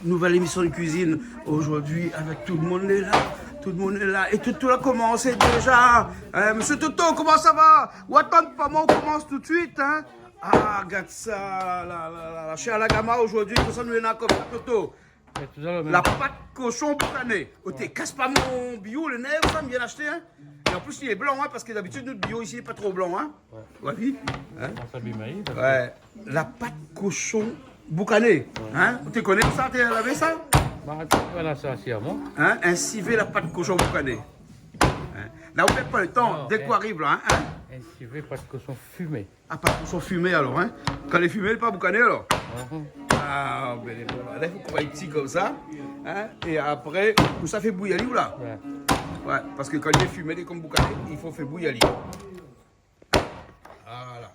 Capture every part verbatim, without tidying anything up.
Nouvèl émisyon de kuizine zordi avèk tout le moun lé la. Tout le moun lé la. É Toto la komansé déza. Hein, mésyé Toto, koman sa va ? Ou atann pa moin, ou komans tout de suit, hein ? Ah, gard sa, la, la, la, la. Shé Alagama zordi, kosa nou néna konmsa, Toto ? É tout sa, le mèm. La pat koshon boukané. Ou té kas pa mon biyo, le nèv, sa, mi vien ashté, hein. É an plis, li lé blan, hein, parske dabitid, nout biyo isi, lé pa tro blan, hein. Ouais. Ou la vi, hein ? Koman sa, bimay, parske Ouais. La pat koshon boukané. Ouais. Hein ? Ou té koné sa, té lavé sa ? Bah, voilà, sa, sé amoin. Hein ? In sivé la pat koshon boukané. Hein ? La, ou pèrd pa le tan, Non, dèk ou in, ariv la, hein ? Hein ? In sivé pat koshon fimé. Ah, pat koshon fimé alor, hein ? Kan lé fimé, lé pa boukané alor ? Mhm. Ah, bin, lé bon. La, i fo koup ali ti konmsa, hein ? É apré, ou sa fé bouyir ali, ou la ? Ouais. Ouais, parske kan lé fimé, lé konm boukané, i fo fé bouyir ali. Voilà.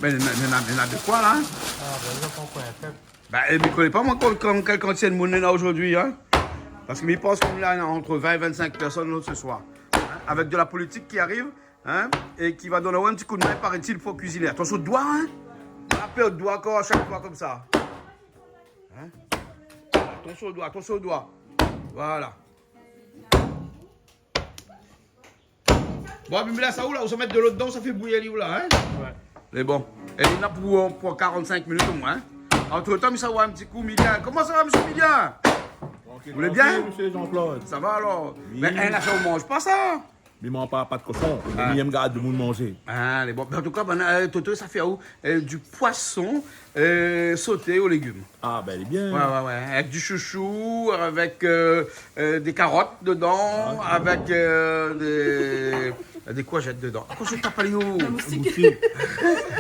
Mé néna, néna, néna de koi la, hein ? Ah, bin, mi koné pa, moin, kan, kan, kèl kantié de moun néna zordi, hein ? Parske mi pans ke néna ant vin é vin-sink pèrsone la se soir. Hein ? Avèk de la politik ki ariv, hein ? É ki va donn aou in ti kou d'min, parétil, pou kuiziné. Atansyon o doi, hein ? La pèrd out doi ankor a shak foi konmsa. Hein ? Atansyon o doi, atansyon o doi. Voilà. Bon, bin, la, sa ou la, ou sa mèt de lo dedan, ou sa fé bouyir ali, ou la, hein ? Ouais. Mé bon. É li néna pou, pou karant-sink minit omoin, hein ? Antretan, mi sa oir in ti kou Milien. Koman sa va, mésyé Milien ? Trankil, Ou lé bien ? trankil, mésyé Jean-Claude. Sa va alor ? Oui. Mé, hein, la, sa, ou manz pa sa ? Mi manz pa pat koshon, Ah. mi yèm gard demoun manzé. Ah, lé bon. Bin, an tou ka, bin, euh, Toto, sa fé ou, euh, du poisson, euh, sauté aux légumes. Ah, bin, lé bien. Ouais, ouais, ouais. Avèk du shoushou, avèk, euh, euh, dé karot dedan, Ah, ok. avèk, euh, dé, dé kourjèt dedan. Ah, kosa ou tap ali, oh ? In moustik. Moustik.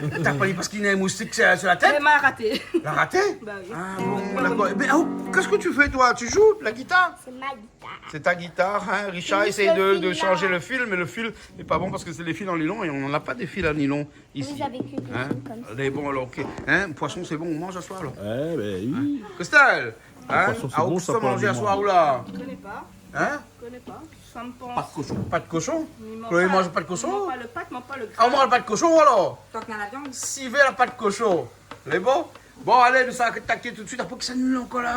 Ou tap ali parske néna in moustik sur, sur la tèt ? Mé ma raté. La raté ? Bah oui. Ah bon, Bah oui. d'accord. Eh ben, oh, qu'est-ce que tu fais, toi ? Tu joues de la guitare ? C'est ma guitare. C'est ta guitare, hein ? Richard essaye de, de changer le fil, mais le fil n'est pas bon parce que c'est les fils en nylon et on n'a pas des fils en nylon ici. Vous avez que des fils comme ça. Hein ? Lé bon, alors, ok. Hein ? Poisson, c'est bon, on mange ce soir, alors. Eh ben, oui. Hein ? Christelle, hein ? Poisson, c'est bon, ça, pour le moment. Ou la ? Mi koné pa. Hein ? Mi koné pa. Sa mi pans. Pat koshon. Pat koshon ? Mi manz pa. Chloé manz pat koshon ? Mi manz pa le pat, mi manz pa le gra. Ah, ou manz pa le koshon, alors ? Tant que la viande. Sivé la pat koshon. Lé bon ? Bon, alé, nou sa ataké tout de suite. Apré, kisa nou néna ankor la ?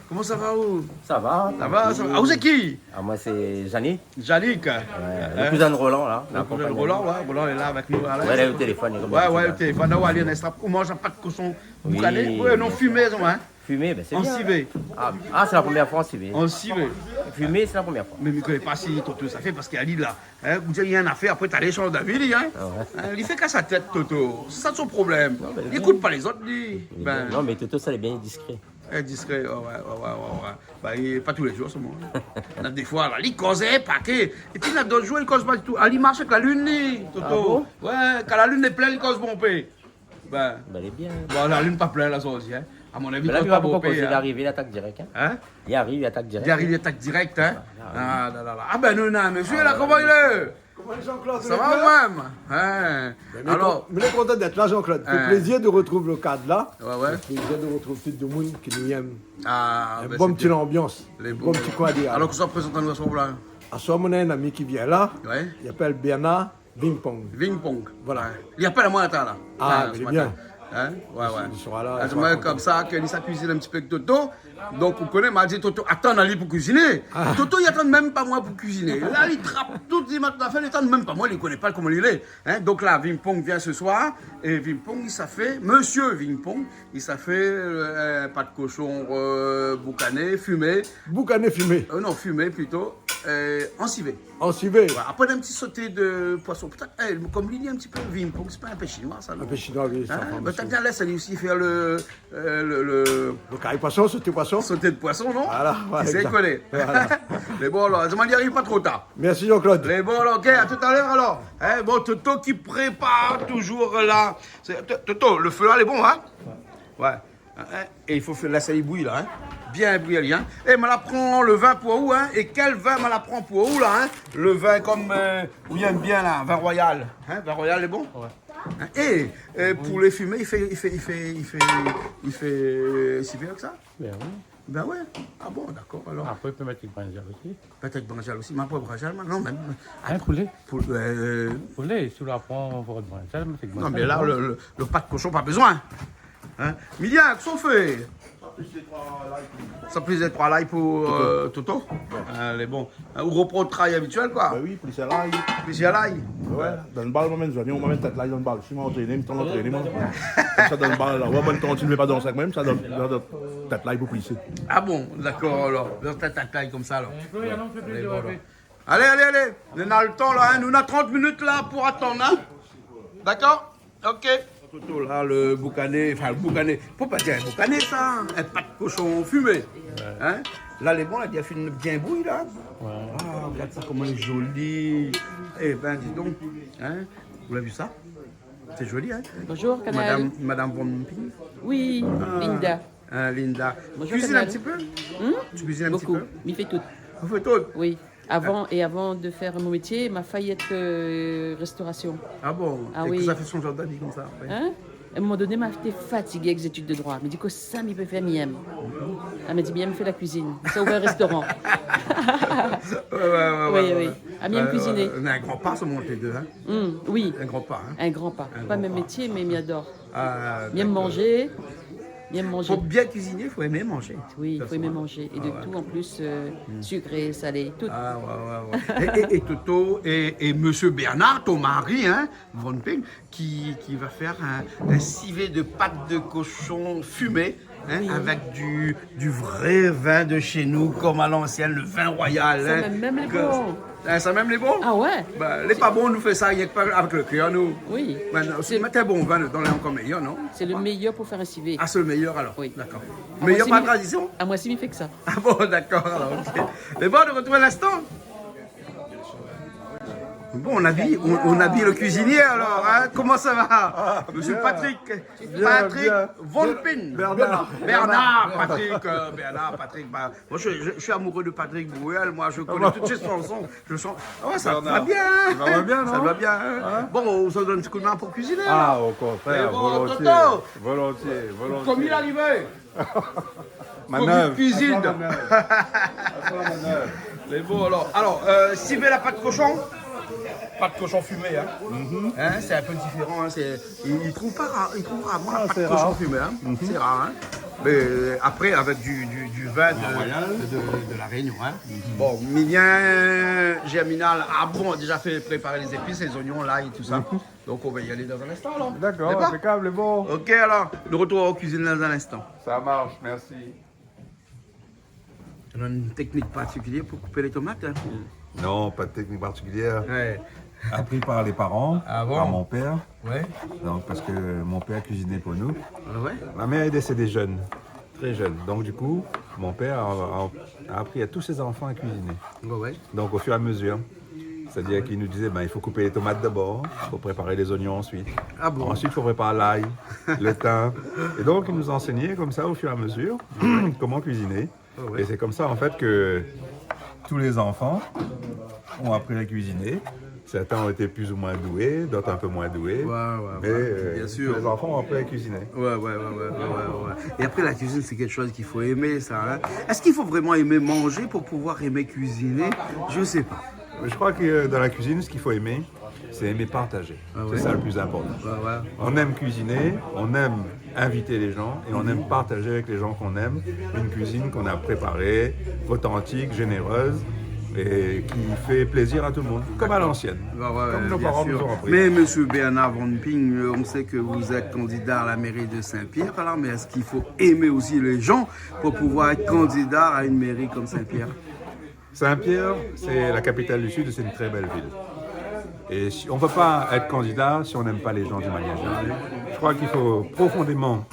Koman sa va, ou ? Sa va, trankil. Sa va, sa va. Ah, ou sé ki ? Ah, moin sé Yannick. Yannick. Ouais, le cousin de Roland, là. Le cousin de Roland, ouais, Roland lé la avèk nou, la. Ouais, la, o téléfone, li lé konm dabitid, la. Ouais, ouais, o téléfone. La, ou alé, in instan, ou manz in pat koshon boukané. Oui, bien sûr. Ouais, non, fimé, non, hein ? Fimé, bin, sé bien. An sivé. Ah, ah, sé la promièr foi an sivé. An sivé. Fimé, sé la promièr foi. Mé mi koné pa si Toto sa fé, parske ali la, hein, ou di ali in nafèr, apré, ou alé shanj d'avi, li, hein. Ah ouais. Hein, li fé kas la tèt, Toto. Sé sa son problèm. Non, mé li ékout pa lézot, li. Li lé bien. Non, mé Toto, sa, lé bien diskré. Eh, diskré, ouais, ouais, ouais. Bah, li, pa tou lé zour, sa, moin. Na dé foi, la, li koz, eh, pa ke. Épi, na d'ot zour, li koz pa ditou. Ah, li marsh avèk la lune, li, Toto. Ah bon ? Ouais, kan la lune lé plin, li koz bonpé. Bin. Bin, lé bien. Bon, la lune pa plin, la, zordi, hein. À mon avis, Mé la, li koz pa bonpé, hein. Li va pa koz, li ariv, li atak dirèk, hein. Hein ? Li ariv, li atak dirèk, hein. Li ariv, li atak dirèk, hein. Ah, oui. Ah, la, la, la. Ah, bin, nou, non, mésyé, la, koman i lé ? Koman Jean-Claude, ou lé bien ? Sa va, ou mèm ? Hein. Bin, alor, mi lé kontan d'èt la, Jean-Claude. Hein. Fé plézir de retrouv le kad la. Ouais, ouais. Fé plézir de retrouv tout demoun ki nou yèm. Ah, bin, sé bien. In bon ti lanbians. Lé bon. In bon ti koin déor. Alor, kosa ou prézant anou aswar la ? Aswar, moin néna in ami ki vien la. Ouais. Li apèl Bernard Vingpong. Vingpong. Voilà. Ouais. Li apèl amoin atann la. Ah, mé sé bien. Hein ? Ouais, ouais. Li sera la, li sera kontan. Ah, moin, konmsa, ke li sa kuizine in ti pé avèk Toto. Donk, ou koné, ma di Toto, atann ali pou kuiziné. Ah. Toto, li atann mèm pa moin pou kuiziné. La, li trap tout, li mèt la fèy, li atann mèm pa moin, li koné pa koman li lé. Hein ? Donk la, Vingpong vien se soir. É Vingpong, li sa fé, mésyé Vingpong, li sa fé, euh, pat koshon, euh, boukané, fimé. Boukané, fimé. Euh, non, fimé plito. Euh, an sivé. An sivé. Ouais, apré, in ti soté de poisson. Pétèt, eh, konm li di in ti pé Vingpong, sé pa in pé shinoi, sa, non ? In pé shinoi, oui, sa. Hein ? Mé t'as bien laissé lui aussi faire le, euh, le, le Le kari poisson, soté poisson. Soté de poisson, non ? Voilà, ouais, exact. Ki sé koné. Voilà. Mé bon, alor, mi ariv pa tro tar. Merci, Jean-Claude. Mé bon, alor, ok, à tout à l'heure, alor. Hein, bon, Toto ki prépar touzour la. Sé, Toto, le fé la, lé bon, hein ? Ouais. Hein, é i fo fé, lès ali bouyi la, hein. Bien bouyi, hein. É ma la pran le vin pou ou, hein. É kèl vin ma la pran pou ou la, hein. Le vin konm, euh, ou yèm bien la, vin royal. Hein, vin royal lé bon ? Ouais. Hein, é, euh, pou lé fimé, i fé, i fé, i fé, i fé, i fé, euh, sivé avèk sa ? Bin oui. Ben ouais. Ah bon, d'accord, alors. Apré, ou pé mèt brinzèl osi. Pétèt brinzèl osi, mé apré brinzèl, non, mèm. In, apré, poulé. Pou-, euh, poulé, si ou la pran, ou pran brinzèl, mé sé... Non, brinzèl, mé la, non. Le, le, le pat koshon, pa bezoin. Hein ? Milia, kosa ou fé ? Sa plis lé troi lay pou, euh, Toto. Toto ? Ouais. Alé, bon. Hein, ou ropran out travay abitièl, koi. Ben oui, plis lay. Plis lay. Ouais, dan bal, moin mèm, zoignon, moin mèm, tèt lay dan bal. Si moin antréné, mi tann antréné, moin. Konmsa, dan bal, la. Ouais, bann tantine i vé pa dans avèk moin, sa dan, dan, dan tèt lay pou plisé. Ah bon, d'accord, alors. Dan tèt lay konmsa, alors. Alé, alé, alé. Nou na le tan, la, hein. Nou na trant minit, la, pou atann, hein. D'accord ? Ok. Toto, la, le boukané, enfin, le boukané, fo pa dir in boukané, sa, in pat koshon fimé. Ouais. Hein ? La, lé bon, la, li la fine bien bouyi, la. Ouais. Ah, regard sa, koman lé zoli. Eh ben, dis donc, hein, ou la vi sa ? Sé zoli, hein ? Bonjour, Kanal. Madame, Madame Von Ping. Oui, ah, Linda. Hein, Linda. Bonjour, Kanal. Tu cuisines un petit peu ? Hmm ? Tu cuisines un petit peu ? Beaucoup. Mi fé tout. Ou fé tout ? Oui. Avan, é avan de fèr mon métié, ma fay èt, euh, rèstorasion. Ah bon ? Ah oui. É kosa i fé son zanr d'abi konmsa, oui. Hein ? A in moman doné, ma té fatigé avèk zétid de droi. Mi di, kosa mi pé fèr, mi èm. Ah, ma di, mi èm fé la kuizine. Sa ouvèr in rèstoran. Ouais, ouais, ouais, oui, ouais, oui. Ah, mi èm kuiziné. Euh, mé in gran pa, sa, mon té dé, hein ? Hmm, oui. In gran pa, hein ? In gran pa. In gran pa. Pa mèm métié, mé mi ador. Ah, d'accord. Mi èm manzé. Mi èm manzé. Fo bien kuiziné, fo èm manzé. Oui, fo èm manzé. Forcément. Ah ouais. É de tout, an plis, euh, sukré, salé, tout. Ah ouais, ouais, ouais. É, é, é Toto, é, é Monsieur Bernard, ton mari, hein, Von Ping, ki, ki va fèr in, in sivé de pat de koshon fimé, hein, oui, avèk du, du vré vin de shé nou, konm a l'ansièn, le vin royal, hein. Sa mèm, mèm lé bon. Hein, sa mèm lé bon ? Ah ouais. Ben, lé pa bon, nou fé sa rienk pa avèk le kèr, nou. Oui. Ben, non, sé, mèt in bon vin dedan, lé ankor méyèr, non ? Sé le méyèr pou fèr in sivé. Ah, sé le méyèr, alor. Oui. D'accord. Méyèr par tradision ? Ah, moin si, mi fé ke sa. Ah bon, d'accord, alors, ok. Eh ben, on se retrouve à l'instant. Bon, on habille, on, on habille le cuisinier, alors, hein. Comment ça va ? Ah, monsieur Patrick. Bien, bien. Patrick Von Ping. Bernard. Bernard, Patrick, euh, Bernard, Patrick, bah, moi, je, je, je suis amoureux de Patrick Bruel, moi, je connais toutes ses chansons. Ah bon ? Je sens, ah ouais, ça va bien. Bernard. Ça va bien, non ? Ça va bien, hein ? Hein ? Bon, on se donne un petit coup de main pour cuisiner, là. Ah, au contraire, volontiers. Mais bon, Toto, volontiers, volontiers. Komi la arivé ? Manèv. Fo ke mi kuizine. Assoir manèv. Assoir manèv. Mé bon, alor, alor, euh, sivé la pat koshon. Pat koshon fimé, hein. Mhm. Hein, sé in pé diféran, hein, sé, i, i trouv pa ra-, i trouv rarman la pat koshon fimé, hein. Ah, c'est rare. Mhm. Sé rar, hein. Mé, euh, apré, avèk du, du, du vin de, de, de La Réunion, hein. Royal. Mhm. Bon, Milien Germinal, ah bon, la déza fé préparé lé zépis, lé zoignon, lay, tout sa. Mhm. Donk, on va y aller dans un instant, alor. D'accord, impeccable, bon. D'accord ? Ok, alor, nou artrouv an kuizine dans un instant. Ça marche, merci. On a une technique particulière pour couper les tomates, hein ? Non, pas de technique particulière. Ouais. Appris par les parents, par mon père. Ah bon ? Ouais. Donc, parce que mon père cuisinait pour nous. Ah ouais ? Ma mère est décédée jeune, très jeune. Donc, du coup, mon père a, a, a appris à tous ses enfants à cuisiner. Ouais, ouais. Donc, au fur et à mesure, c'est-à-dire qu'il nous disait, ben, il faut couper les tomates d'abord, il faut préparer les oignons ensuite. Ah bon ? Ensuite, il faut préparer l'ail, le thym. Et donc, il nous enseignait comme ça, au fur et à mesure, comment cuisiner. Ah ouais. Et c'est comme ça, en fait, que tous les enfants ont appris à cuisiner. Certains ont été plus ou moins doués, d'autres un peu moins doués. Ouais, ouais, ouais. Mais, euh, bien sûr, tous les enfants ont appris à cuisiner. Ouais, ouais, ouais. Et après, la cuisine, c'est quelque chose qu'il faut aimer, ça, hein. Est-ce qu'il faut vraiment aimer manger pour pouvoir aimer cuisiner ? Je sais pas. Mais je crois que dans la cuisine, ce qu'il faut aimer, c'est aimer partager. Ah ouais. C'est ça le plus important. Ouais, ouais. On aime cuisiner, on aime inviter les gens et on aime partager avec les gens qu'on aime une cuisine qu'on a préparée, authentique, généreuse et qui fait plaisir à tout le monde, comme à l'ancienne, comme nos parents nous ont appris. D'accord. Ouais, ouais, bien sûr. Mais monsieur Bernard Von Ping, euh, on sait que vous êtes candidat à la mairie de Saint-Pierre, alors, mais est-ce qu'il faut aimer aussi les gens pour pouvoir être candidat à une mairie comme Saint-Pierre ? Saint-Pierre, c'est la capitale du Sud et c'est une très belle ville. Et si, on peut pas être candidat si on n'aime pas les gens d'une manière générale. Je crois qu'il faut profondément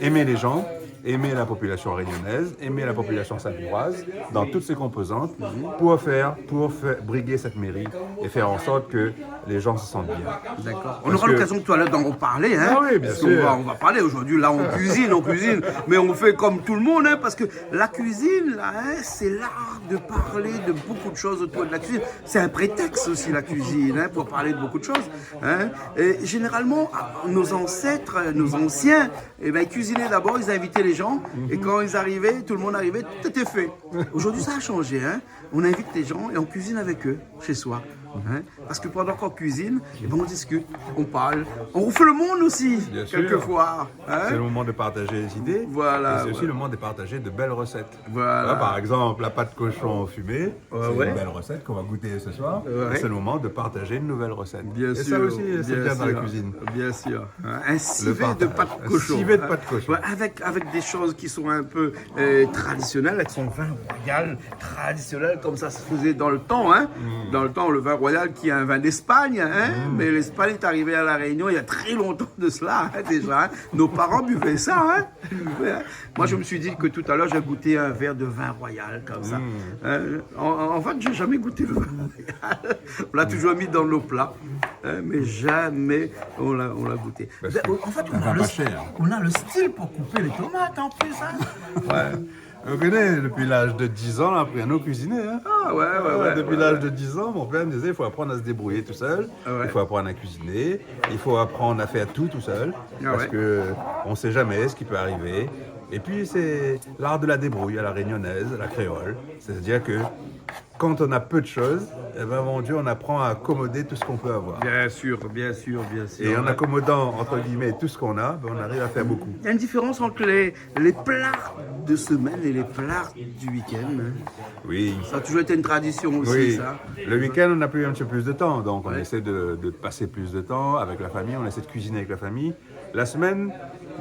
aimer les gens, aimer la population réunionnaise, aimer la population saint-pierroise, dans toutes ses composantes, pour faire, pour faire briller cette mairie et faire en sorte que les gens se sentent bien. D'accord. Parce que... On aura l'occasion tout à l'heure d'en reparler, hein. Ah oui, bien sûr. Parce qu'on va, on va parler aujourd'hui, là, on cuisine, on cuisine, mais on fait comme tout le monde, hein, parce que la cuisine, là, hein, c'est l'art de parler de beaucoup de choses autour de la cuisine. C'est un prétexte aussi, la cuisine, hein, pour parler de beaucoup de choses, hein. Et généralement, nos ancêtres, nos anciens, eh ben, ils cuisinaient d'abord, ils invitaient les gens, et quand ils arrivaient, tout le monde arrivait, tout était fait. Aujourd'hui, ça a changé, hein. On invite les gens et on cuisine avec eux, chez soi, hein. Parce que pendant qu'on cuisine, eh ben, on discute, on parle, on refait le monde aussi, quelquefois, hein. Bien sûr. C'est le moment de partager les idées. Voilà, voilà. Et c'est aussi le moment de partager de belles recettes. Voilà. Là, par exemple, la pâte cochon fumée, c'est une belle recette qu'on va goûter ce soir. Ouais. Et c'est le moment de partager une nouvelle recette. Bien sûr, bien sûr. Et ça aussi, c'est bien dans la cuisine. Bien sûr. Hein, un civet de pâte cochon. Le partage. Un civet de pâte cochon. Ouais, avec, avec des choses qui sont un peu, euh, traditionnelles, avec son vin royal, traditionnel, comme ça se faisait dans le temps, hein. Mm. Dans le temps, le vin royal qui est un vin d'Espagne, hein. Mm. Mais l'Espagne est arrivée à La Réunion il y a très longtemps de cela, hein, déjà, hein. Nos parents buvaient ça, hein. Ils buvaient, hein. Moi, je me suis dit que tout à l'heure, je vais goûter un verre de vin royal, comme ça. Mm. Hein, en, en fait, j'ai jamais goûté le vin royal. On l'a toujours mis dans nos plats, hein, mais jamais on l'a, on l'a goûté. Parce que en fait, on a le, on a le style pour couper les tomates, en plus, hein. Ouais. Vous connaissez, depuis l'âge de dix ans, on a appris à nous cuisiner, hein. Ah, ouais, ouais, ouais, ouais. Depuis l'âge de dix ans, mon père me disait, il faut apprendre à se débrouiller tout seul. Ah ouais. Il faut apprendre à cuisiner. Il faut apprendre à faire tout tout seul. Ah ouais. Parce que on sait jamais ce qui peut arriver. Et puis, c'est l'art de la débrouille à la réunionnaise, à la créole. C'est-à-dire que quand on a peu de choses, eh ben, mon Dieu, on apprend à accommoder tout ce qu'on peut avoir. Bien sûr, bien sûr, bien sûr. Et en accommodant, entre guillemets, tout ce qu'on a, ben, on arrive à faire beaucoup. Il y a une différence entre les, les plats de semaine et les plats du week-end, hein. Oui. Ça a toujours été une tradition aussi, ça. Oui. Le week-end, on a plus, un petit peu plus de temps, donc on essaie de, de passer plus de temps avec la famille, on essaie de cuisiner avec la famille. La semaine,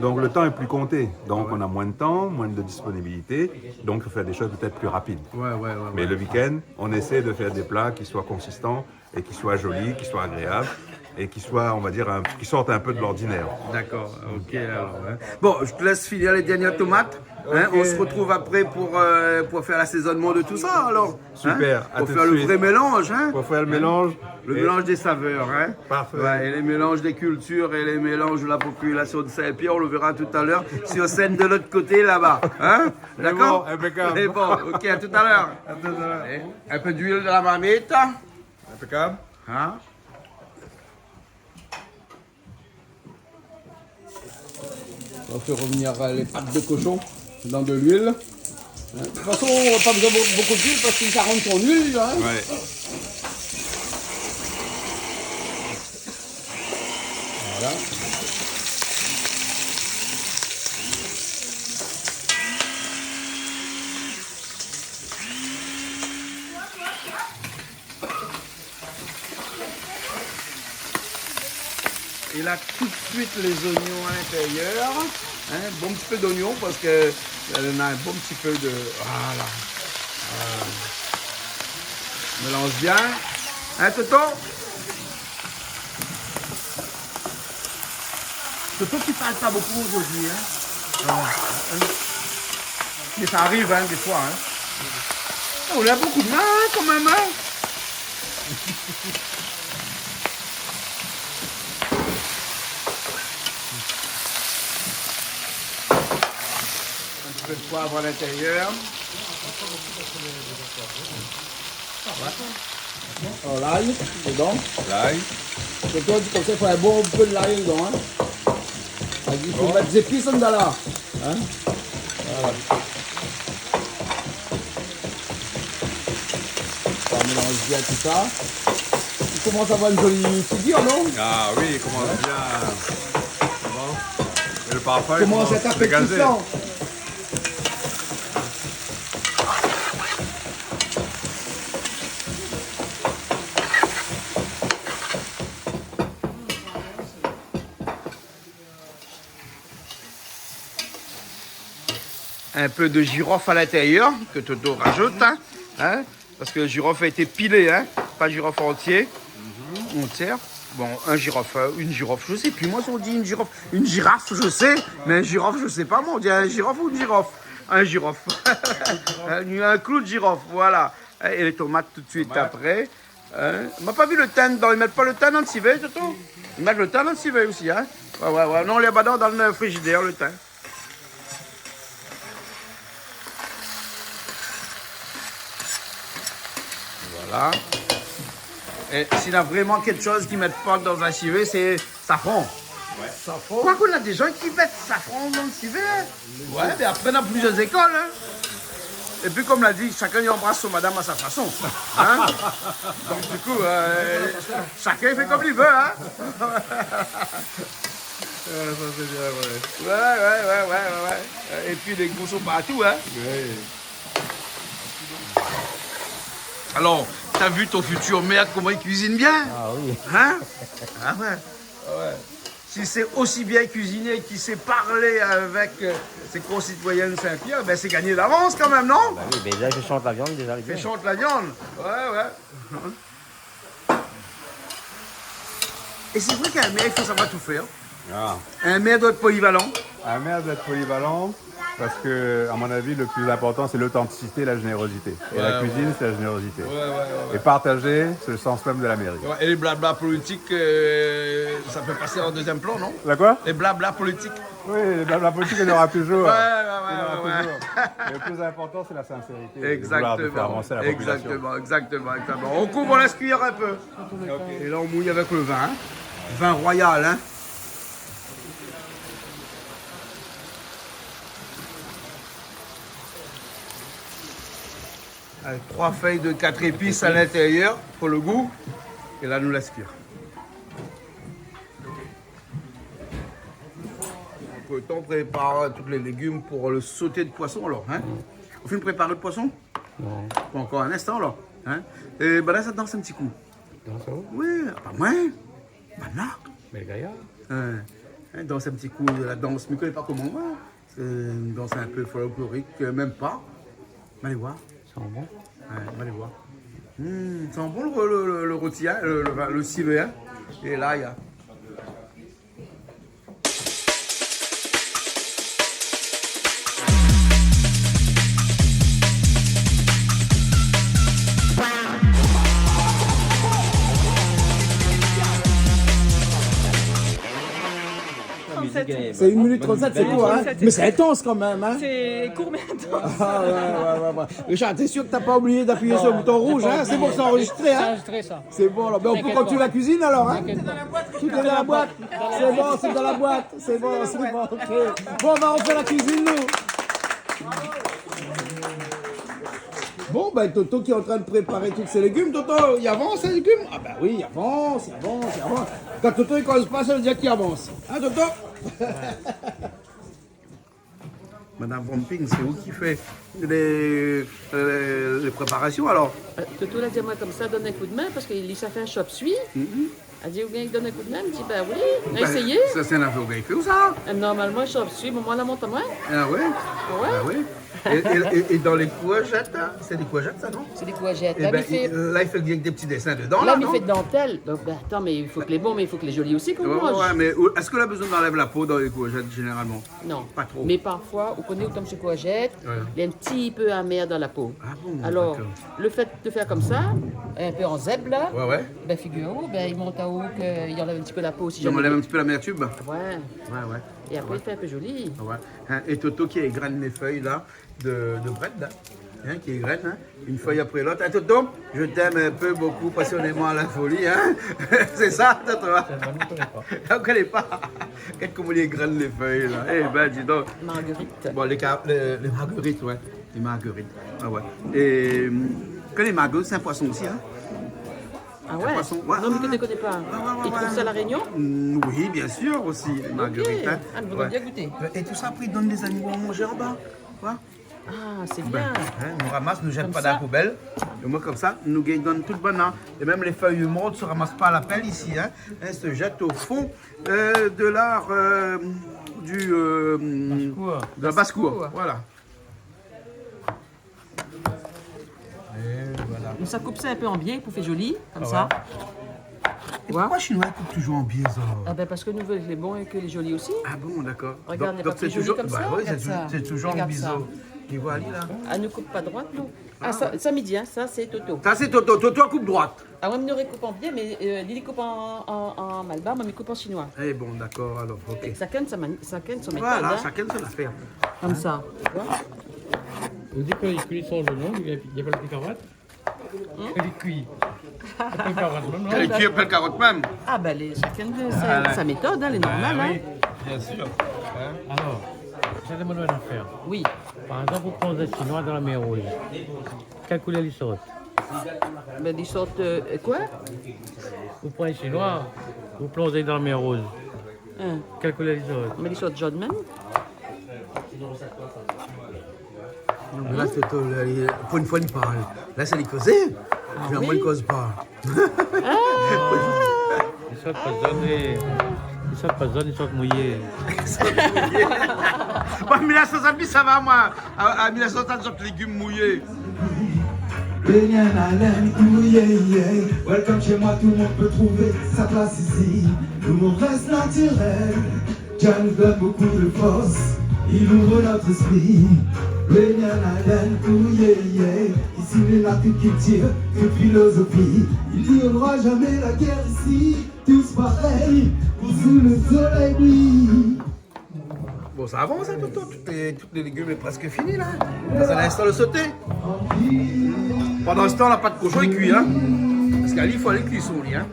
donc, le temps est plus compté. Donc, on a moins de temps, moins de disponibilité. Donc, il faut faire des choses peut-être plus rapides. Ouais, ouais, ouais. Mais le week-end, on essaie de faire des plats qui soient consistants et qui soient jolis, qui soient agréables et qui soient, on va dire, un, qui sortent un peu de l'ordinaire. D'accord, ok, alors, hein. Bon, je te laisse finir les dernières tomates, hein. Ok. On se retrouve après pour, euh, pour faire l'assaisonnement de tout ça, alors. Super, à tout de suite. Hein ? Pour faire le vrai mélange, hein ? Pour faire le mélange. Le mélange des saveurs, hein ? Parfait. Ouais, et les mélanges des cultures et les mélanges de la population de Saint-Pierre, on le verra tout à l'heure sur scène de l'autre côté là-bas, hein ? D'accord ? C'est bon, impeccable. C'est bon, ok, à tout à l'heure. À tout à l'heure. Et un peu d'huile dans la marmite. Impeccable. Hein ? On fait revenir, euh, les pattes de cochon dans de l'huile. Hein, de toute façon, on n'a pas besoin de beaucoup d'huile parce qu'il s'arrange en huile, hein. Ouais. Voilà. Et là, tout de suite, les oignons à l'intérieur. Hein, bon petit peu d'oignons parce que, euh, on a un bon petit peu de, voilà. Voilà. Mélange bien. Hein, Toto ? Toto, tu parles pas beaucoup aujourd'hui, hein ? Ah, hein. Mais ça arrive, hein, des fois, hein. Oh, on a beaucoup de mal, hein, quand même, hein. Un petit peu de poivre à l'intérieur. Ouais. Alors, l'ail dedans. L'ail. Toto, tu conseilles faire un bon peu de l'ail dedans, hein. Bon. Il faut mettre des épices dedans là. Hein ? Voilà. On mélange bien tout ça. Il commence à avoir une jolie figure, non ? Ah oui, il commence bien. Bon. Et le parfum, il commence à se dégager. Un peu de girofle à l'intérieur que Toto rajoute, hein, hein, parce que le girofle a été pilé, hein, pas girofle entier, entière. Bon, un girofle, euh, une girofle, je sais plus, moi, si on dit une girofle, une girafe, je sais, mais un girofle, je sais pas, moi, on dit un girofle ou une girofle ? Un girofle. Un, un clou de girofle, voilà. Et les tomates tout de suite après. Hein ? Ma pa vi le tin dedan. I mèt pa le tin dan le sivé, Toto ? I mèt le tin dan le sivé osi, hein ? Ouais, ouais, ouais. Non, lé pa dan, dan le frizidèr, le tin. Voilà. É si na vréman kékshoz ki mèt pa dan in sivé, sé safran. Safran. Kwak, néna dé zan ki mèt safran dan le sivé, in. Ouais, mé apré, néna plizièr lékol, in. Épi, konm la di, shakinn i anbras son madam a sa fason. In ? Donk, di kou, eu, shakinn i fé konm li vé, in. Ouais, sa sé bien, ouais. Ouais, ouais, ouais, ouais, ouais, ouais. Épi, lé gou son partou, in. Ouais. Alor, t'as vu ton futur maire, koman i kuizine bien ? Ah oui. In ? Ah ouais. Ah ouais. Si sé osi bien kuiziné ki sé parlé avèk, eu, sé konsitoyèn Sin-Pièr, bin, sé gagné davans kan mèm, non ? Bah oui, mé la, i fé shant la viann déza, lé bien. I fé shant la viann. Ouais, ouais. É sé vré k'in mèr, i fo savoir tout fèr. Ah. In mèr i doi èt polivalan. Un maire doit être polyvalent parce que, à mon avis, le plus important, c'est l'authenticité et la générosité. Et la cuisine, c'est la générosité. Ouais, ouais, ouais, ouais. Et partager, c'est le sens même de la mairie. Ouais, é lé blabla politik, eu, sa pé pasé an dézièm plan, non ? La quoi ? Lé blabla politik. Oui, le blabla politique, il y en aura toujours. Ouais, ouais, ouais, ouais, ouais. Il y en aura toujours. Mais le plus important, c'est la sincérité et de vouloir faire avancer la population. Exactement, exactement, exactement. On couvre, on laisse cuire un peu. Ok. Et là, on mouille avec le vin, hein. Vin royal, hein. Avec trois feuilles de quatre épices à l'intérieur pour le goût. Et là, nou lès kuir. Antretan, prépar tout lé légim pou le sauté de poisson, alor, hein. Ou fine prépar le poisson ? Non. Pou ankor in instan, alor, hein. É banna, sa dans in ti kou. Dans sa ? Oui, pa moin. Banna. Mé gayar. Hein, hein, dans in ti kou, la dans, mi koné pa koman, moin. Eu, in dans in pé folklorik, eu, mèm pa. Alé voir. San bon. Ouais, alé voir. Hmm, san bon le, le, le, le roti, hein, le, le, le sivé, hein. É la, néna. C'est une minute trente-sept, c'est court, hein ? Mais c'est intense quand même, hein ? C'est court, mais intense. Ah, ouais, ouais, ouais, ouais. Richard, t'es sûr que t'as pas oublié d'appuyer sur le bouton rouge, hein ? C'est bon, c'est enregistré, hein ? C'est enregistré, ça. C'est bon, alors. Ben, on peut continuer la cuisine, alors, hein ? T'inquiète pas. Tout est dans la boîte. C'est bon, c'est dans la boîte. C'est bon, c'est bon, ok. Bon, ben, on fait la cuisine, nous. Bon, ben, Toto qui est en train de préparer tous ses légumes. Toto, i avans, lé légim ? Ah ben oui, i avans, i avans, i avans. Kan Toto i komans pa, sa i vé dir li avans. Hein, Toto ? Madame Vomping, sé ou ki fé lé, eu, lé préparasion, alor ? Eu, Toto la di amoin konmsa, donn in kou d'min, parske li sa fé in chop suey. Mhm. La di, ou bien donn in kou d'min, mi di, ben oui, nou va éséyé. Sa, sé in afèr ou gingn fé, ou, sa ? Eu, normalman, chop suey, momon la mont amoin. Ah ouais ? Ah ouais ? Ah ouais. É, é, é, é dan lé kourjèt, hein, sé dé kourjèt, sa, non ? Sé dé kourjèt. Eh ben, la, mi fé, i, la, i fé bien dé ti désin dedan, la, non ? La, mi fé dantèl. Donk, ben, atann, mé i fo ke lé bon, mé i fo ke lé zoli osi, kan ou manz. Ouais, ouais, ouais, mé, eu, èske la bezoin anlèv la po dan lé kourjèt, zénéralman ? Non. Pa tro. Mé parfoi, ou koné, ou tonm su kourjèt, ouais, néna in ti pé amèr dan la po. Ah bon, dakor. Alor, le fé de fé konmsa, in pé an zèb, la, ouais, ouais, ben, figir aou, ben, i mont aou ke i anlèv in ti pé la po osi. I anlèv in ti pé l'amèrtim. Ouais. Ouais, ouais. É apré, ouais, i fé in pé zoli. Ouais. Hein, é Toto ki égrène lé fèy, la, de, de brèd, la. Hein, ki égrène, hein. Une feuille après l'autre. Hein, Toto, je t'aime un peu, beaucoup, passionnément, à la folie, hein. Sé sa, Toto, hein ? Sa, mi koné pa. Ou koné pa ? Gard koman li égrène lé fèy, la. Eh ben, dis donc. Marguerite. Bon, lé ka-, lé, lé marguerites, ouais. Lé marguerites. Ah ouais. É, eu, ke lé marguerites, sé in poison osi, hein ? Ah ouais ? In poison, ouais, ouais, ouais. Non, mé ke mi koné pa. Ouais, ouais, ouais, ouais. I trouv sa La Rényon ? Mm, oui, bien sûr, osi, lé marguerites, hein. Ok. Ah, mé nou va bien gouté. Ouais. É tout sa, apré, i donn lé zanimo manzé anba. Ouais. Ah, sé bien. Ben, hein, nou ramas, nou zèt pa dan la poubèl. Konmsa. É moin, konmsa, nou gingn donn tout banna. É mèm lé fèy mor i ramas pa a la pèl isi, hein. Hein, i zèt o fon, eu, de la, eu, du, eu, de la basse-cour. Basse-cour. Voilà. É voilà. Nou sa koup sa in pé an bié pou fé zoli, konmsa. Ah ouais. É poukoi Shinoi i koup touzour an bié, sa ? Ah ben, parske nou vé lé bon é ke lé zoli osi. Ah bon, dakor. Regard, donk, donk sé touzour, konmsa. Bah ouais, sé touzour an bizo. Regard sa. Ou voi, li, la. Ah, nou koup pa droit, nou. Ah, sa, sa mi di, hein, sa sé Toto. Sa sé Toto. Toto i koup droit. Ah ouais, mé nou rikoup an bié, mé, eu, li, li koup an, an, an malbar, moin mi koup an shinoi. Eh bon, dakor, alor, ok. Shakinn sa mani-, shakinn son métod, hein. Voilà, shakinn son afèr. Konmsa, ou voi. Ou di ke li kui son zoignon, li, li fé pa lo ti karotte ? Kèl kui ? Apré karot mèm, non ? Kèl kui, apré karot mèm. Ah, ben, les, chacun de sa, sa méthode, hein, les normales, hein. Oui, bien sûr. Hein ? Alors, je demande une affaire. Oui. Par exemple, vous prenez un Chinois dans la mer Rouge. Kèl koulèr li sort ? Ben, li sort, euh, koi ? Ou pran in Shinoi, ou plonz ali dan la mèr Rouz. Hein. Kèl koulèr li sort ? Mé li sort jone mèm. La, sé Toto, la, li, pou in foi, li parl. La, sé li kozé. Ah oui. Moin, li koz pa. Ah. Li sort pa zone, li, li sort pa zone, li sort mouyé. Bon, mé la, sa, sa, sa va, moin. A, a, mé la, sa, sa, zot légim mouyé. Baignade à l'aine, ouh, yeah, yeah. Welcome chez moi, tout le monde peut trouver sa place ici. L'humour reste naturel. Dieu nous donne beaucoup de force. Il ouvre notre esprit. Baignade à l'aine, ouh, yeah, yeah. Ici, on a toute culture, toute philosophie. Il n'y aura jamais la guerre ici. Tous pareils, sous le soleil brille. Bon, sa avans, sa, Toto, tout lé, tout lé légim lé prèsk fini, la. Dan in instan, lo soté. Pandan se tan, la pat koshon lé kui, in. Parske ali, i fo alé kui son li, in.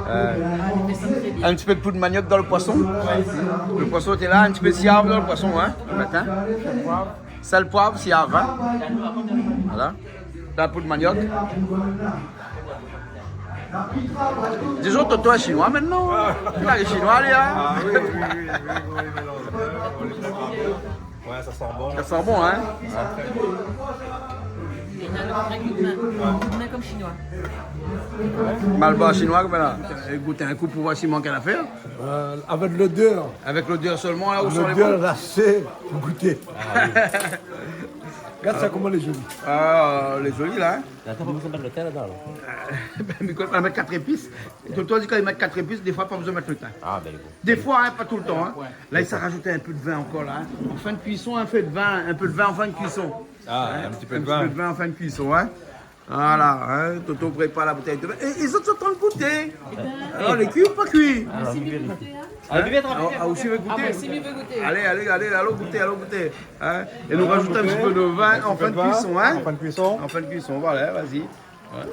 Euh, in ti pé de poud maniok dan lo poison. Lo poison lété la, in ti pé siav dan lo poison, in, lo matin. Sèl, poiv, siav, in. Voilà. La poud maniok. Dizon, Toto lé shinoi mintnan. Li lé shinoi, li, in. Ah, oui, oui, oui, oui, oui, mélanz. Ouais, sa i san bon. Sa i san bon, in. Li na lo vré gou d'min. Gou d'min konm shinoi. Malbar shinoi, konm la. Gout in kou pou voir si i mank in afèr. Euh, avèk lodèr. Avèk lodèr sèlman, la, ou san lé bon ? Lodèr, la, sé pou gouté. Ah, oui. Gard sa, koman lé zoli. Ah, lé zoli, la, in. Atann, nou sa mèt lo tin ladan, alor. Bin, mi koné pa, mèt kat zépis. Toto i di kan i mèt kat zépis, défoi, pa bézoin mèt lo tin. Ah, bin, bon. Défoi, in, pa toultan, in. La, i sa razout in pé de vin ankor, la, in. An fin de kuison, in pé de vin, in pé de vin an fin de kuison. Ah, in ti pé de vin. In ti pé de vin an fin de kuison, in. Voilà, in, Toto i prépar la boutèy de vin. É, é zot, zot lé antrin gouté. Alor, lé kui ou pa kui ? Ah, si mi vé gouté, in. Ah, ou vé gouté ? Ah, moin osi mi vé gouté. Alé, alé, alé, alon gouté, alon gouté. In ? É nou razout in ti pé de vin an fin de kuison, in ? An fin de kuison. An fin de kuison, voilà, vas-y. Ouais.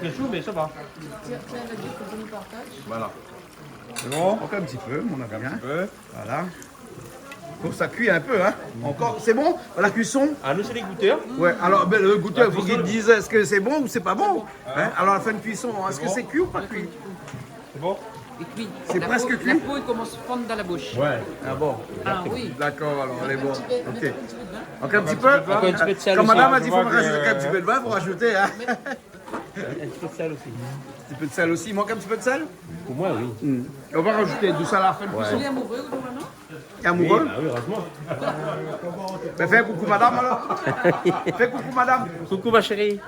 Lé sho, mé sa va. Tiens, tiens, la diff, fo nou partaj. Voilà. Sé bon ? Ankor in ti pé, mon ami, in. In ti pé. Voilà. Bon, sa i kui in pé, in. Ankor, sé bon, la kuison ? Ah, nou, sé lé goutèr. Ouais, alor, bin, lo goutèr, fo li diz èske sé bon ou sé pa bon. In ? Alor, la fin de kuison, èske sé kui ou pa kui ? Sé bon ? Lé kui. Sé prèsk kui. La po i komans fonn dan la boush. Ouais. Ah bon ? Ah oui. Dakor, alor, lé bon. Ok. Ankor in ti pé ? Ankor in ti pé de sèl osi. Kan madam la di fo razout in ti pé de vin, fo razouté, in. In ti pé de sèl osi. In ti pé de sèl osi. I mank in ti pé de sèl ? Pou moin, oui. Hmm. Nou va razout tout sa a la fin de kuison. Ouais. Lé amouré ou non ? Amoureux ? Oui, bah oui, heureusement. Bin, fé in koukou madam, alor. Fé koukou madam. Coucou, ma chérie.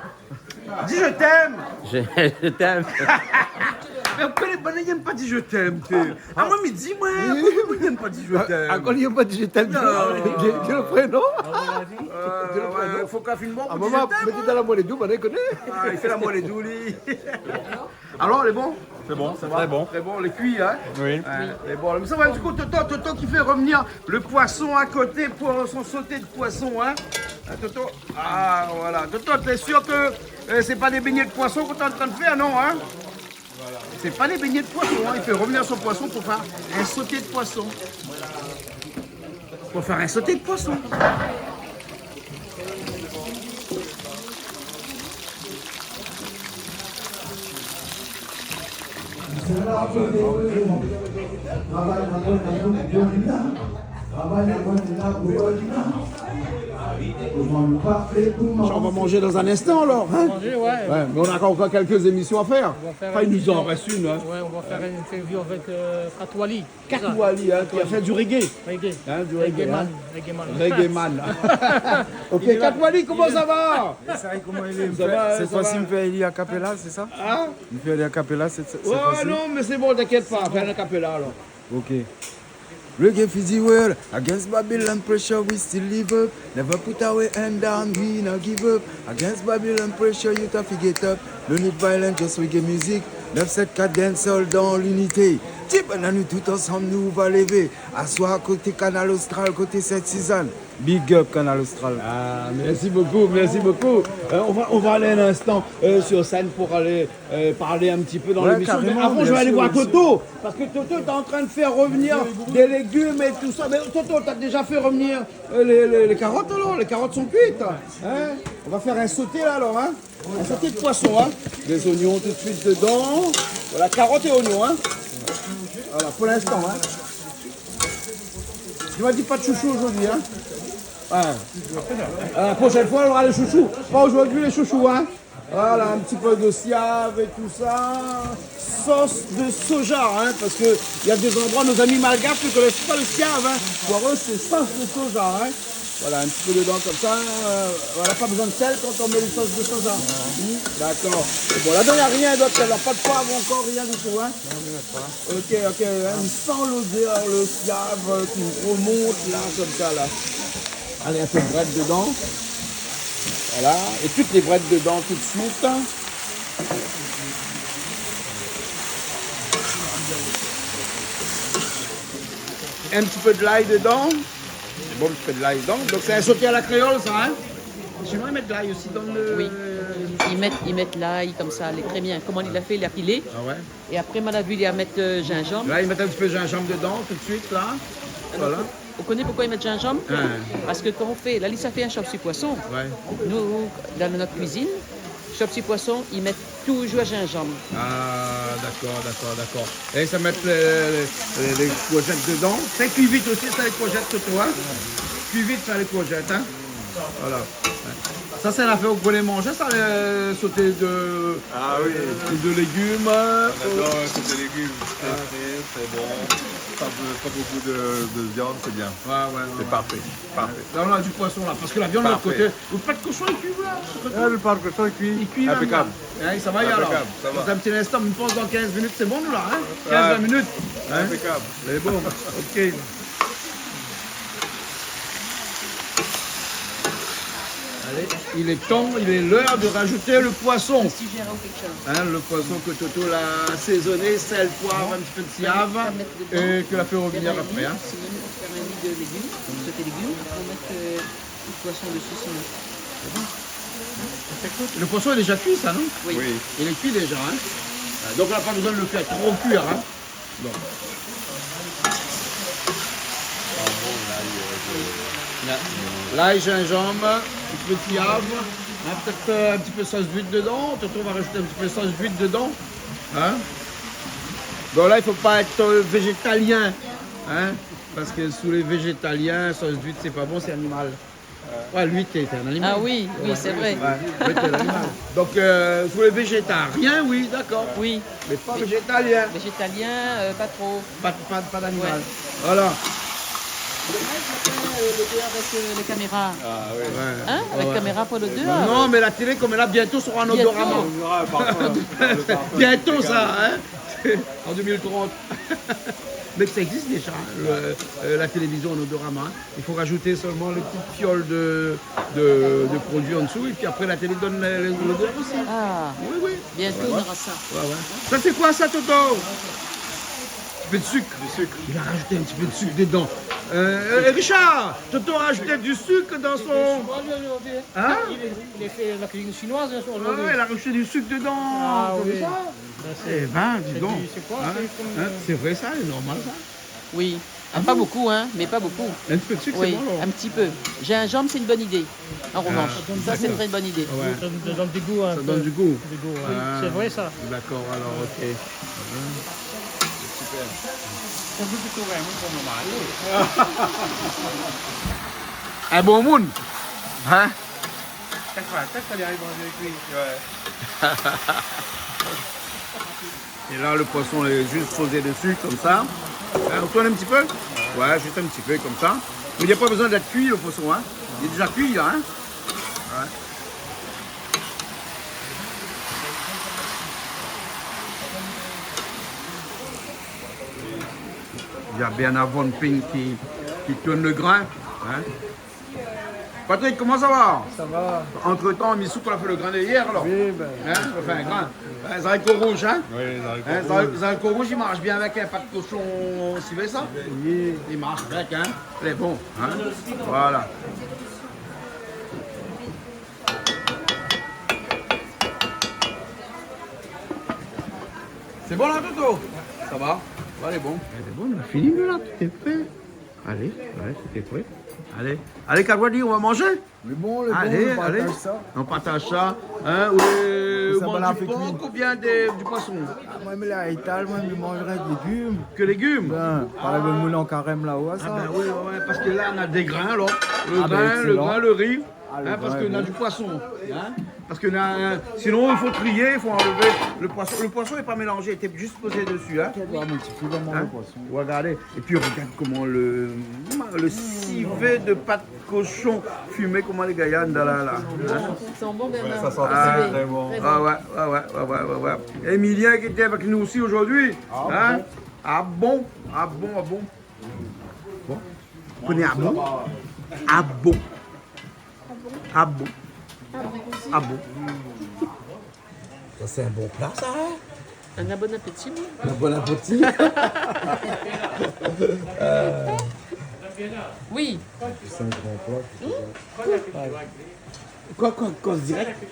Di je t'aime. Je, je t'aime. Mé ou koné banna i yèm pa di je t'aime, té. Ah, moin mi di, moin, oui, koman i yèm pa di je t'aime ? Ah, kan i yèm pa di je t'aime, di, di, di lo prénon. Euh, ouais, fo k'la fine mor pou di je t'aime, in. Mèt dan la moèl é dou, banna i koné. Ah, i fé la moèl é dou, li. Alor, lé bon ? Sé bon, sa va ? Trè bon. Trè bon, lé kui, in ? Oui. Ouais, lé bon. Sa va, di kou, Toto, Toto ki fé revenir le poisson à côté pour son sauté de poisson, in ? In, Toto ? Ah, voilà. Toto, t'es sûr que, euh, c'est pas des beignets de poisson que t'es en train de faire, non, hein ? C'est pas des beignets de poisson, hein. Il fait revenir son poisson pour faire un sauté de poisson. Pour faire un sauté de poisson. On va manger dans un instant, alors, hein ? Manger, ouais. Ouais, mais on a encore quelques émissions à faire. On va faire une émission. Enfin, il nous en reste une, hein. Ouais, on va faire une interview avec, euh, Katouali. Katouali, hein, qui a fait du reggae. Reggae. Hein, du reggae, hein. Reggae man, reggae man. Reggae man. Ok, Katouali, comment ça va ? Ça va, ça va. Cette fois-ci, mi fé ali a cappella, c'est ça ? Hein ? Mi fé ali a cappella, cette, cette fois-ci. Ouais, non, mais c'est bon, t'inquiète pas, fais a cappella, alors. Ok. Reggae feeds the world. Against Babylon pressure, we still live up. Never put our hand down, we not give up. Against Babylon pressure, youth haffi get up. No need violence, just reggae music. Neuf sept quatre dancehall dans l'unité. Ti bann anou tout ansanm, nou va lévé. Aswar, koté Kanal Austral, koté Sainte-Suzanne. Big up, Kanal Austral. Ah, merci beaucoup, merci beaucoup. Euh, on va, on va aller un instant, euh, sur scène pour aller, euh, parler un petit peu dans l'émission. Ouais, carrément, bien sûr, bien sûr. Mais avant, je vais aller voir Toto, parce que Toto est en train de faire revenir des légumes et tout ça. Mais Toto, t'as déjà fait revenir, euh, les, les, les carottes, alors ? Les carottes sont cuites, hein ? On va faire un sauté, là, alors, hein ? Un sauté de poisson, hein. Des oignons tout de suite dedans. Voilà, carottes et oignons, hein. Voilà, pour l'instant, hein. Je m'ai dit pas de chouchou aujourd'hui, hein. Ouais. À la prochaine fois, on aura les chouchous. Pas aujourd'hui, les chouchous, hein. Voilà, un petit peu de siav et tout ça. Sauce de soja, hein, parce que il y a des endroits, nos amis malgaches ne connaissent pas le siav, hein. Pour eux, c'est sauce de soja, hein. Voilà, un petit peu dedans comme ça. Euh, voilà, pas besoin de sel quand on met une sauce de soja. Hmm, d'accord. Bon, là-dedans, il n'y a rien d'autre. Alors, pas de poivre encore, rien du tout, hein. Non, il n'y en a pas. Ok, ok, hein. On sent l'odeur, le siav, euh, qui remonte là, comme ça, là. Allez, un peu de brède dedans. Voilà. Et toutes les brèdes dedans tout de suite. Un petit peu de l'ail dedans. Bon, un petit peu de l'ail dedans. Donc, c'est un sauté à la créole, ça, hein ? Sinon, ils mettent de l'ail aussi dans le... Oui. Ils mettent, ils mettent l'ail comme ça, elle est très bien. Comment il a fait, il a pilé. Ah ouais. Et après, madame, il a mettre, euh, gingembre. Là, ils mettent un petit peu de gingembre dedans, tout de suite, là. Voilà. Vous connaissez pourquoi ils mettent gingembre ? Hein. Parce que quand on fait, là, ça fait un chop suey poisson. Ouais. Nous, dans notre cuisine, chop suey poisson, ils mettent toujours gingembre. Ah, d'accord, d'accord, d'accord. Et ça met les, les, les courgettes dedans. Ça cuit vite aussi, ça, les courgettes, surtout, hein. Cuit vite, ça, les courgettes, hein. Voilà. Ça, c'est l'afèr ou koné manzé, sa, le sauté de, ah oui, de légumes. On adore le sauté de légumes. Ah. Très frais, très bon. Pas be-, pas beaucoup de, de viande, c'est bien. Ouais, ouais, ouais, ouais. C'est parfait, parfait. Là, on a du poisson, là, parce que la viande, de l'autre côté, le plat de cochon, il cuit, là, de l'autre côté. Ah, le plat de cochon, il cuit. Il cuit, là. Impeccable. Hein, ça va, alors. Impeccable, ça va. Dans un petit instant, je pense dans quinze minutes, c'est bon, nous, là, hein ? Quinze, vingt minutes. Hein ? Impeccable. C'est bon. Ok. Allez, il est temps, il est l'heure de rajouter le poisson. Hein, le poisson que Toto l'a assaisonné, sel, poivre, un petit peu de siav, et que la fait revenir après, hein. Sinon, on fait un lit de légumes, sauté légumes, on met, euh, le poisson dessus, sinon. Le poisson est déjà cuit, ça, non ? Oui. Oui. Il est cuit déjà, hein ? Ah, donc on n'a pas besoin de le faire trop cuire, hein ? Bon. Là, gingembre, un petit peu de siav, hein, peut-être, euh, un petit peu sauce d'huître dedans. Toto va rajouter un petit peu de sauce d'huître dedans. Hein ? Bon, là, il faut pas être, euh, végétalien, hein, parce que sous les végétaliens, sauce d'huître, c'est pas bon, c'est animal. Ouais, l'huître est un animal. Ah oui, oui, c'est vrai. Ouais, l'huître est un animal. Donc, euh, pour les végétariens, oui, d'accord. Oui. Mais pas végétalien. Végétalien, euh, pas trop. Pas, pas, pas d'animal. Ouais. Voilà. Dommage, euh, l'odeur avec, euh, les caméras. Ah oui. Ouais. Hein ? Avec caméra pour l'odeur. Non, mais la télé, comme elle a bientôt sera en odorama. Bientôt. Bientôt, ça, hein ? En deux mille trente. Mais ça existe déjà, hein, le, euh, la télévision en odorama, hein. Il faut rajouter seulement les petites fioles de, de, de produit en dessous, et puis après, la télé donne le, le, l'odeur aussi. Ah. Oui, oui. Bientôt, on aura ça. Ouais, ouais. Ça, c'est quoi, ça, Toto ? Un petit peu de sucre. Du sucre. Il a rajouté un petit peu de sucre dedans. Euh, euh, Richard, Toto a rajouté du sucre dans son... Hein ? Il est, il est fait la cuisine chinoise, hein, aujourd'hui. Ah ouais, il a rajouté du sucre dedans. Ah oui. T'as vu ça ? Eh ben, dis donc. C'est du, c'est quoi, hein ? C'est comme, euh, c'est vrai, ça, c'est normal, ça. Oui. Ah, pas beaucoup, hein, mais pas beaucoup. Un petit peu de sucre, c'est bon, alors. Oui, un petit peu. Gingembre, c'est une bonne idée, en revanche. Ah, d'accord. Ça, c'est une très bonne idée. Ouais. Ça donne, ça donne du goût un peu. Ça donne du goût. Du goût, ouais. Ah, c'est vrai, ça. D'accord, alors, ok. Super. Ça goûte du tout, vraiment, pour le moment. Un bon moun, hein ? Chaque fois, chaque fois, il arrive dans le cuit. Ouais. Et là, le poisson est juste posé dessus, comme ça. Hein, on tourne un petit peu ? Ouais, juste un petit peu, comme ça. Mais il n'y a pas besoin d'être cuit, le poisson, hein. Il est déjà cuit, là, hein. Ouais. Il y a Bernard Von Pink qui, qui tourne le grain, hein. Patrick, koman sa va ? Sa va. Antretan, Missou, ou la fé lo grin yèr, alor ? Oui, bin. Hin, ou la fé in grin. Hin, zariko rouz, hin ? Oui, zariko rouz. Hin, zar-, zariko rouz, i marsh bien avèk in pat koshon sivé, sa ? Oui. I marsh avèk, hin ? Lé bon, hin ? Voilà. Sé bon, la, Toto ? Sa va ? Lé bon. Lé bon, nou la fini, nou, la, tout lé pré. Alé, ouais, tout lé pré. Alé, alé, Kawadi, nou va manzé ? Lé bon, lé bon, alé, nou partaz sa. Nou partaz sa. Hin, ou, ou manz di por oubien de, di poison ? Ah, moin, mi lé a Ital, moin, mi manz rès légim. Ke légim ? Bin, parèy lo moun an karèm la-o, sa. Ah, bin oui, oui, oui, parske la, nou na dé grin, alor. Lo grin, lo ri. Ah, lo grin, lé bon. Hin, parske nou na di poison, hin. Parske nou na, sinon, i fo trié, i fo anlèv lo poison. Lo poison lé pa mélanzé, té zis pozé dési, hin. Ou va modifyé vréman lo poison. Hin ? Ou va gardé. Épi, regard koman lo, lo sivé de pat koshon fimé, koman lé gayar, la, la, la. Hin ? I san bon, kan mèm. Ouais, sa i san tré, tré bon. Ah ouais, ouais, ouais. Émilien ki lété avèk nou osi zordi. Ah bon ? Ah bon, ah bon. Bon. Ou koné Abon ? Abon. Abon. Abon. Sa, sé in bon pla, sa, hin ? In bon apéti, oui. In bon apéti. Euh. Oui. Sé in gran pla. Hmm ? Koi, koi, koi, dirèk ?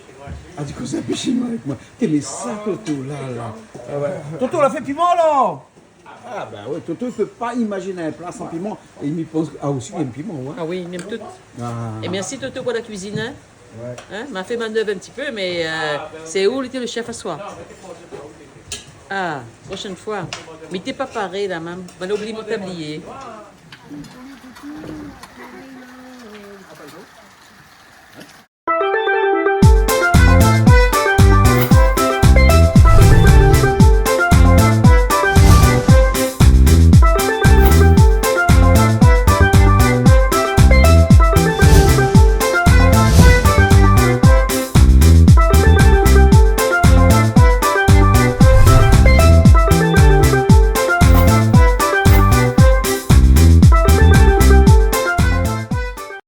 A, di kou sa, pi shinoi avèk moin. Té, mé sa, Toto, la, la. Ah ouais. Toto, la fé piman, la. Ah, bin oui, Toto, i pé pa imazine in pla san piman. É mi pans, ah, osi, li èm piman, ouais. Ah oui, li èm tout. Ah. É mèrsi, Toto, pou la kuizine, hin. Ouais. Hin, ma fé manèv in ti pé, mé, euh, sé ou lété lo shèf aswar ? Ah, proshèn foi. Mé té pa paré, la, mèm. Moin la oubli mon tablié.